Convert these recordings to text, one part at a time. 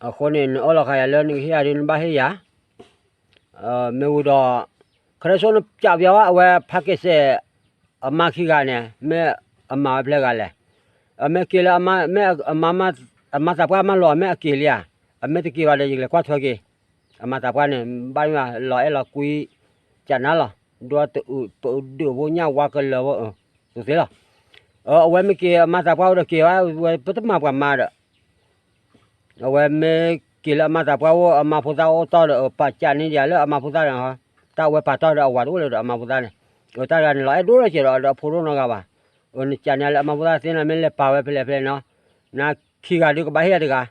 အဃိန့ၣ် နအၢၣ်လီၤဃာ်ယၤလၢနကဟ့ၣ်ယၤဒ်နဘၣ်ဟ့ၣ်ယၤ, မ့ၢ်ဝံၤဒီး ခရၢစိနကးပၠးဝဲအဝဲဖးက့ၤစဲး အမါခံဂၤန့ၣ် မ့ၢ်အမၤဝဲဖဲလဲၣ်ဂၤလဲၣ်, အမ့ၢ်က့ၤလၢ မ့ၢ် အမၤသးပှၢ်မၤလီၤ အမ့ၢ်အက့ၤလံဧါ, အမ့ၢ်တက့ၤဘၣ်ဒီး ယကလဲၤကွၢ်ထွဲက့ၤ အမၤသးပှၢ်န့ၣ် ဘၣ်မ့ၢ်ဘၣ် လီၤအဲၣ်လီၤကွံ ကနၤလီၤ, ဒိတအုး ပဒုးဖိညၣ်ဝါကလၢၤဖိ သုသ့လီၤ, အဝဲမ့ၢ်က့ၤအမၤသးပှၢ်အိၣ်ဒီးက့ၤဝဲ ဝဲပတမၤပှၤမါဒီး အဝဲမ့ၢ်က့ၤလၢအမၤသးပှၢ်အိၣ် အမၤဖိသၣ်အိၣ်တီၢ်ဒီး ပာ်ကးန့ၢ်ဒံးလၢအမၤဖိသၣ်န့ၣ်, တၢ်အဝဲပာ်တီၢ်ဒီးအဝၤတအိၣ်လၢၤဒီးအမၤဖိသၣ်န့ၣ်, အတၢ်တဂၤန့ၣ် လီၤအဲၣ်ဒိၣ်ထီၣ်ကဲဒီး ဒီးအဖိဒိၣ်နီတဂၤဘၣ်, နကးန့ၢ်လၢအမၤဖိသၣ်သ့န့ၣ် မ့ၢ်လဲၤပာ်ဝဲဖဲလဲၣ်ဖဲလဲၣ်နီၤ, နခံဂၤဒုးကဘၣ်ဟ့ၣ်ယၤတဂၤ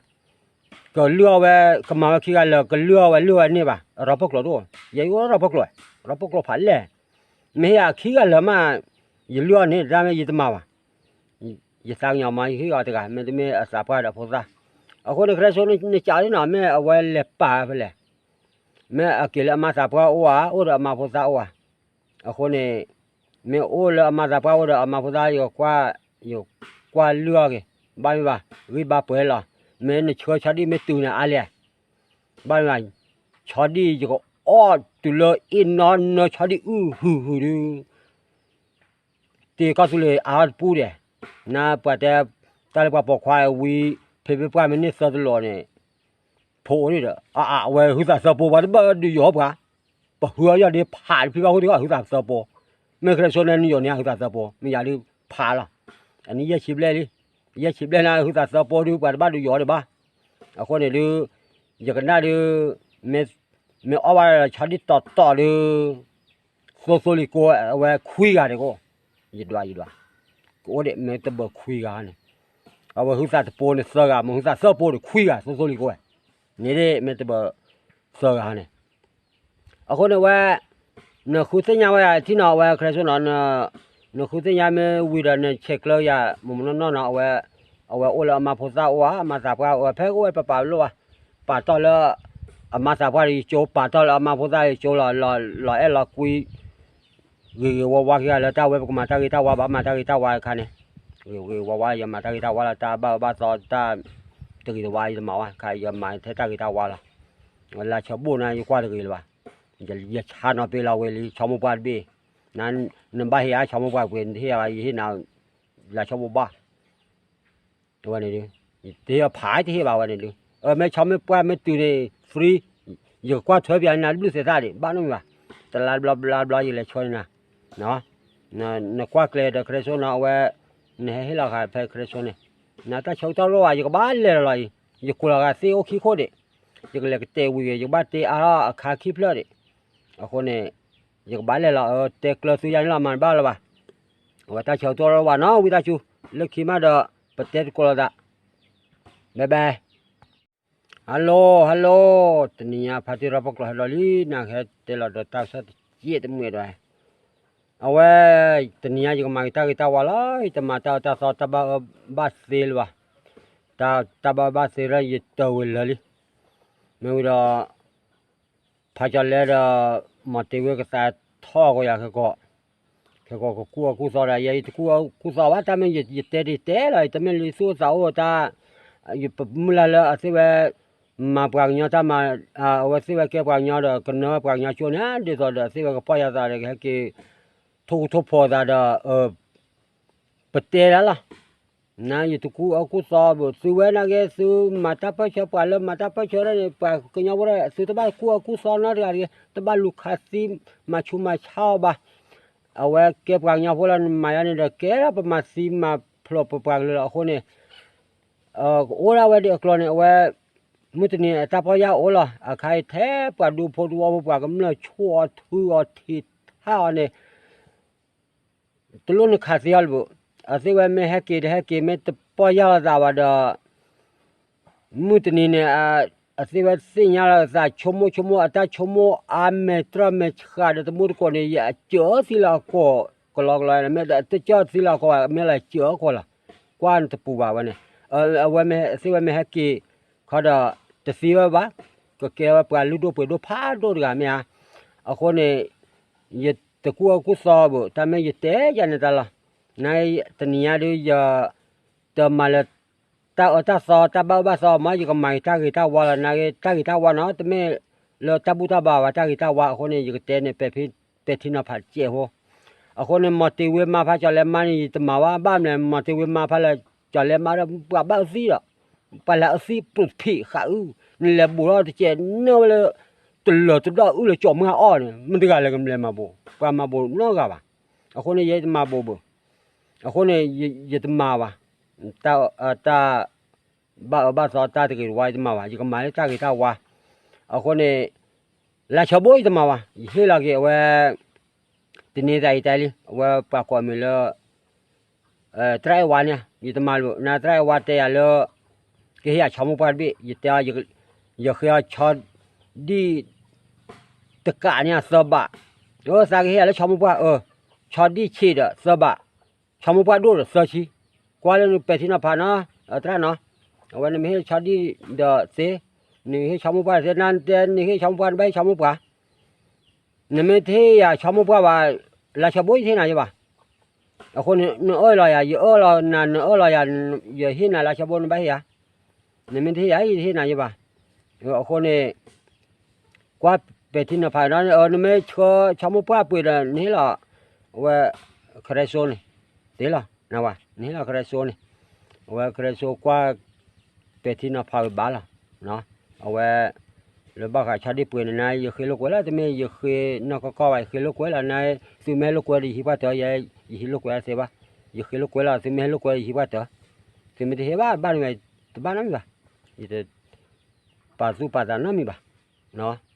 ကလုၢ်အီၣ်ဝဲ ကမၤဝဲခံဂၤလၢာ် ကလုၢ်အီၣ်ဝဲလုၢ်ဝဲန့ၢ်ဘၣ် ရီဖိကျိာ်တအိၣ်, ယအိၣ်ရီဖိကျိာ်, ရီဖိကျိာ်ဖးလဲၢ်, မ့ၢ်ဟ့ၣ်ယၤခံဂၤလၢာ်မး ယလုၢ်အီၣ်န့ၣ် တၢ်မ့ၢ်ယတမၤဘၣ်, ယသးကညီၤမး ယဟ့ၣ်အီၤတဂၤ မ့တမ့ၢ်အသးပှၢ်ဒီးအဖိသၣ်, အဃိန့ၣ် ခရၢစိနကးအီၤနီၤ မ့ၢ်အဝဲလဲၤပာ်ဝဲဖဲလဲၣ်, မ့ၢ်အက့ၤလၢအမၤသးပှၢ်အိၣ်ဧါ အိၣ်ဒီးအမၤဖိသၣ်အိၣ်ဧါ, အဃိန့ၣ် မ့ၢ်အိၣ်လၢအမၤသးပှၢ်အိၣ်ဒီးအမၤဖိသၣ် ယကွၢ်လုၢ်အီၣ်က့ၤ, ဘၣ်မ့ၢ်ဘၣ် ဂံၢ်ဘါပှဲၤလီၤ, မ့ၢ်နဆှၢဆီဒံၣ်မ့ၢ်တုၤန့ၣ်အါလဲၣ်, ဘၣ်မ့ၢ်ဘၣ် ဆီဒံၣ်ယကအီၣ်တုၤလၢအ့ၣ်နီနၢဆီဒံၣ်အုၣ်ဟုၣ်ဟုၣ်ဒုး တ့ကီၢ်သူလ့ၤအါထီၣ်တပူၤဒဲး, နပှၤတဲ တၢ်လၢပှၤပိာ်ခွါဝံၤ ဖံးမ့ၢ်ပှၢ်မ့ၢ်န့ၢ်သၢတလီၤန့ၣ် ဖိအိၣ်န့ၣ်ဒီး အဝဲဟုသးသၢပိ ပှၤတဘၣ်ဒုးယီၤပှၤ, ပဟၢအီၤယီၤဒ်ဖးတဖံဘၣ်ဃိသ့ၣ် ဟုသးသၢပိ, မ့ၢ်ခရၢစိန့ၣ် နယီၤန့ၣ် ဟုသးသၢပိမ့ၢ်ယၤဒုးဖးလီၤ, အနံၣ်ယဲၢ်ဆံဘျဲၣ်လံ, ယဲၢ်ဆံဘျဲၣ်န့ၣ် ဟုသးသၢပိဒုး ပှၤတဘၣ်ဒုးယီၤဒံးဘၣ်, အဃိန့ၣ်ဒုး ယကနၣ်ဒုး မ့ၢ်အီၣ်ဘၣ်ဒီးဆီဒံၣ်တီတီဒုး သိသိလံၤကိ အဝဲခွံဂၤဒံးကအိၣ်, ယဒွးယဒွး, ကအိၣ်ဒံးမ့ၢ်တဘၢခွံဂၤန့ၣ်, အဝဲဟုသးတပိန့ၣ်သၢဂၤ မ့ၢ်ဟုသးသၢပိန့ၣ်ခွံဂၤ သိသိလံၤကိဝဲ, န့ၣ်ဒ်မ့ၢ်တဘၢသၢဂၤန့ၣ်, အဃိန့ၣ်ဝဲ နဃုသ့ၣ်ညါဝဲယၤထံၣ်နီၤ အဝဲခရၢစိနီၤ, နဃုသ့ၣ်ညါမ့ၢ်ဝံၤဒီး နဆဲးကျၢယၤ မ့ၢ်မ့ၢ်နီၢ်နီၢ်နီၤ, အဝဲ အဝဲအိၣ်လၢအမၤဖိသၣ်အိၣ်ဧါ အမၤသးပှၢ်အိၣ် ဖဲကအိၣ်ဝဲပပာ်လိၣ်ဘၣ်, ပာ်တီၢ်လၢ အမၤသးပှၢ်ဒီးယကၠိ ပာ်တီၢ်လၢအမၤဖိသၣ်ဒီးယကၠိလီၤ, လီၤအဲၣ်လီၤကွံ ဂ့ၤဂ့ၤဝါဝါခံဂၤလၢတၢ်ဝဲပကမၤတၢ်ဂ့ၤတၢ်ဝါ ဘၣ်မၤတၢ်ဂ့ၤတၢ်ဝါတခါန့ၣ်, ဂ့ၤဂ့ၤဝါဝါ ယမၤတၢ်ဂ့ၤတၢ်ဝါလီၤ တၢ်ဘၣ်အၢဘၣ်သီတၢ် တဂ့ၤတဝါယတမၤဝဲ ခါယမၤထဲတၢ်ဂ့ၤတၢ်ဝါလီၤ, လါဆၢဘိၣ်န့ၣ် ယကွၢ်တဂ့ၤလၢၤဘၣ်, ယဆါနီၤပ့လီၤဝဲလံ ဆီမိၢ်ပှၢ်တဘ့ၣ်, နဘၣ်ဟ့ၣ်အါဆီမိၢ်ပှၢ်ပှ့ၤ နတဟ့ၣ်ဘၣ် ယဟ့ၣ်နၤ လါဆၢဘိၣ်ဘၣ် ဝဲန့ၣ်ဒုး တဟ့ၣ်အဖးတဟ့ၣ်ဘၣ်ဝဲန့ၣ်ဒုး, အမ့ၢ်ဆီမိၢ်ပှၢ်မ့ၢ်တုၤန့ၣ် free, ယကကွၢ်ထွဲပၠးနၤတဘျုးသဲးသၣ်ဒံး ဘၣ်နီတမံၤဘၣ်, တလါဘျီဘျီဘျီယလဲၤဆှၢန့ၢ်နၤ, နကွၢ်ကျဲဒီးခရၢစိနီၤ အဝဲ နဟဲဟ့ၣ်လီၤဃာ်ဖဲခရၢစိန့ၣ်, နတၢ်ဆၢကတီၢ်လိၣ်ဘၣ် ယကဘၣ်လဲၤလီၤလီၤအံၤ, ယကွၢ်လီၤဃာ်သ့ၣ်အိၣ်ခံခိၣ်ဒံး, ယကလဲၤကတဲာ်ဝံၤဂ့ၤ ယကဘၣ်တ့အါထီၣ်အခါခံဖျၢၣ်ဒံး, အဃိန့ၣ် ယကဘၣ်လဲၤလီၤ အတဲကျၢၤသုယၤန့ၣ်လီၤ မၤတဘၣ်လၢၤဘၣ်, အဝဲတၢ်ဆၢကတီၢ်လိၣ်ဘၣ်နီၤ ဝံသးစူၤ, လၢခံမးဒီး ပတဲသကိးလိာ်သး, bye bye. Hello hello, တနံၤညါဖါတံၢ်ရီပကျိာ်ဟဲဒီးလံ နဟဲတဲလီၤဒီးတၢ်ကစီၣ်တကဲးတမှဲာ်ဒီး, အဝဲ တနံၤညါယကမၤက့ၤတၢ်ဂ့ၤတၢ်ဝါလီၤ, ယတမၤတၢ်အၢတၢ်သီတၢ်ဘၣ်အၢဘၣ်သီလၢၤဘၣ်, တၢ် တၢ်ဘၣ်အၢဘၣ်သီလၢယတၢၤဝဲလၢာ်လံ, မ့ၢ်ဝံၤဒီး ဖးကၠီၤလဲဒီး မီၤတ့ဝ့ကသးထီၣ်ကီးယၤခဲကီး, ခဲကီးကကူၣ်အီၣ်ကူၣ်သီဒီး ယဲယတကူၣ်အီၣ်ကူၣ်သီဘၣ် တၢ်မ့ၢ်ယတဲတ့ၢ်တဲလီၤ ယတမ့ၢ်လၢသူၣ်အိၣ်သးအိၣ်တၢ်, ယပမုၢ်လၢ်လၢအသ့ၣ်ဝဲ မၤပှၤကညီတၢ်မၤ, အဝဲသ့ၣ်ဝဲကဲပှၤကညီဒီး ကနၢပှၤကညီကၠိန့ၣ် ဒ်သိးဒီးသ့ၣ်ဝဲကပီၢ်ယၢ်သးဒီး ကဟဲက့ၤ ထိၣ်ကထိၣ်ဖီသးဒီး ပတဲဒၣ်လီၤ. နယတကူၣ်အီၣ်ကူၣ်သီဘၣ် သုဝဲနာ်က့ သုမၤတၢ်ပၢၢ်ဆၢပှၤလၢမၤတၢ်ပၢၢ်ဆၢဒၣ်န့ၣ် ပှၤကညီဖိဒၣ် သုတဘၣ်ကူၣ်အီၣ်ကူၣ်သီနီတဂၤတဂ့ၤ, တဘၣ်လူၤခးသံမၤဆူးမၤဆါအီၤဘၣ်. အဝဲကဲပှၤကညီဖိလၢနမၤယါန့ၣ်ဒီး ကဲထီၣ်ပမၤသံမၤဖျိးပပှၤကလုာ်လီၤ. အဃိန့ၣ် ကအိၣ်ဒၣ်ဝဲဒ်အကျိၤန့ၣ် အဝဲ မုၢ်တနံၤအတၢ်ပီၢ်ယၢ်အိၣ်လီၤ. အခါအံၤထဲပှၤဒူဖိတဝီဖိ ပှၤကမျၢၢ်ဆိၣ်အီၤထုအီၤထံးထါအီၤန့ၣ် တလိၣ်နခးသံအီၤလၢၤဘၣ်. အသ့ၣ်ဝဲမ့ၢ်ဟဲက့ၤတဟဲက့ၤ မ့ၢ်တပီၢ်ယၢ်လိာ်သးဘၣ်ဒီး မုၢ်တနံၤန့ၣ် အသ့ၣ်ဝဲသ့ၣ်ညါလီၤသး ဆိကမိၣ်ဆိကမိၣ် အတၢ်ဆိကမိၣ်အါမဲာ်တြၢၢ်မဲာ်ဆှးဒီးတမူတကိးန့ၣ် ယစၢၤသံလၢအကိာ်ကလီကလီ, မ့ၢ်တစၢၤသံလၢအကိာ်ဘၣ် မ့ၢ်လၢစၢၤအကိာ်လီၤ. ကွၢ်နတပူၤဘၣ်ဝဲန့ၣ်, အဝဲသ့ၣ်ဝဲမ့ၢ်ဟဲက့ၤခီဒီး တသံဝဲဘၣ်, ကကဲဝဲပှၤလုၢ်ဒိၣ်ပှ့ၤဒိၣ်ဖးဒိၣ်တဂၤမ့ၢ်ဧါ. အဃိန့ၣ် ယတကူၣ်အီၣ်ကူၣ်သီဘၣ်, တၢ်မ့ၢ်ယတဲယၤန့ၣ်တၢ်လီၤ. နတနံၤညါဒုး ယတမၤလၢၤ တၢ်အၢတၢ်သီ တၢ်ဘၣ်အၢဘၣ်သီမး ယကမၤက့ၤတၢ်ဂ့ၤတၢ်ဝါလီၤ နၤဂ့ၤ တၢ်ဂ့ၤတၢ်ဝါနီၤ တမ့ၢ်လၢတၢ်ဘူၣ်တၢ်ဘါဘၣ် တၢ်ဂ့ၤတၢ်ဝါအဃိန့ၣ် ယကတဲန့ၣ် ပဲာ်ထံနီၤဖးတစဲးဖိ အဃိန့ၣ် မီၤတ့ၤဝ့မါဖးကၠီၤလဲမါန့ၣ် ယတမၤဝဲဘၣ်မလဲၣ် မီၤတ့ၤဝ့မါဖးလၢ ကၠီၤလဲမါဒီး ပှၤဘၣ်အၢသံဒီး ပှၤလၢအၢသံပြူးဖံးဃာ်အု နလဲၤဘူးထီၣ်တစဲးနၢဝဲလၢ တလၢၤတဒီၣ်အုလၢကၠီၤမုၢ်ဟါအီၣ်န့ၣ် မတၤတဂၤလဲၤကမၤလဲၤမၤဘူး ပှၤမၤဘူးနီတဂၤဘၣ် အဃိန့ၣ် ယတမၤဘူးဘၣ် အဃိန့ၣ် ယတမၤဘၣ် တၢ် ဘၣ်အၢဘၣ်သီတၢ်တဂ့ၤတဝါယတမၤဘၣ် ယကမၤလၢတၢ်ဂ့ၤတၢ်ဝါ အဃိန့ၣ် လါဆီဘိယတမၤဘၣ် ယဟ့ၣ်လီၤက့ၤအဝဲ တန့ၤသးအံၤတဲလံ အဝဲပှၤကိးမံၤလၢ သရၣ်အဲၣ်ဝါန့ၣ် ယတမၤလၢၤ နသရၣ်အဲၣ်ဝါတဲယၤလၢ ကဟ့ၣ်ယၤဆီမိၢ်ပှၢ်တဘ့ၣ် ယတဲအီၤ ယဃ့အီၤဆီဒံၣ် တကးန့ၣ်သၢဘး သးကဟ့ၣ်ယၤလၢဆီမိၢ်ပှၢ် အၢ ဆီဒံၣ်ဆံးဒီးသၢဘး ဆီမိၢ်ပှၢ်ဒိၣ်ဒီးသၢဆံ ကွၢ်လၢနပဲာ်ထံနီၤဖးနီၤ သရၣ်နီၤ အဝဲနမ့ၢ်ဟ့ၣ်ဆီဒံၣ်ဒီးသ့ နဟ့ၣ်ဆီမိၢ်ပှၢ်သ့ နတဲနဟ့ၣ်ဆီမိၢ်ပှၢ် နဘၣ်ဟ့ၣ်ဆီမိၢ်ပှၢ် နမ့ၢ်တဟ့ၣ်ယၤဆီမိၢ်ပှၢ်ဘၣ် လါဆီဘိယတဟ့ၣ်နၤယဘၣ် အဃိန့ၣ် နအၢၣ်လီၤယၤ ယအၢၣ်လီၤနၤ နအၢၣ်လီၤယၤ ယဟ့ၣ်နၤလါဆီဘိနဘၣ်ဟ့ၣ်ယၤ နမ့ၢ်တဟ့ၣ်ယၤ ယတဟ့ၣ်နၤယဘၣ် အဃိန့ၣ် ကွၢ်ပဲာ်ထံနီၤဖးနီၤ နမ့ၢ်ဆှၢဆီမိၢ်ပှၢ်ပှ့ၤဒီး နဟ့ၣ်လီၤ အဝဲ ခရဲစိန့ၣ် သ့လီၤ နဝဲ နဟ့ၣ်လီၤခရဲစိန့ၣ် အဝဲခရဲစိကွၢ် ပဲာ်ထံနီၤဖးဝဲဘၣ်လီၤ အဝဲ လၢဘၣ်ဃးဆီဒံၣ်ပှ့ၤန့ၣ် နယဃ့လိာ်ကွဲလီၤ တမ့ၢ်ယဃ့နီၢ်ကီၢ်ကီၢ်ဘၣ် ယဃ့လိာ်ကွဲလီၤ နသုမ့ၢ်လိာ်ကွဲဒီး ယဟံးပှၢ်တၢၢ် ယဟံးလိာ်ကွဲသ့ဘၣ် ယဃ့လိာ်ကွဲလီၤ သုမ့ၢ်ဟ့ၣ်လိာ်ကွဲဒီး ယဟံးပှၢ်တၢၢ် သုမ့ၢ်တဟ့ၣ်ဘၣ် ဘၣ်န့ၣ် တဘၣ်နီတမံၤဘၣ် ယတ ပာ်သူၣ်ပာ်သးနီတမံၤဘၣ်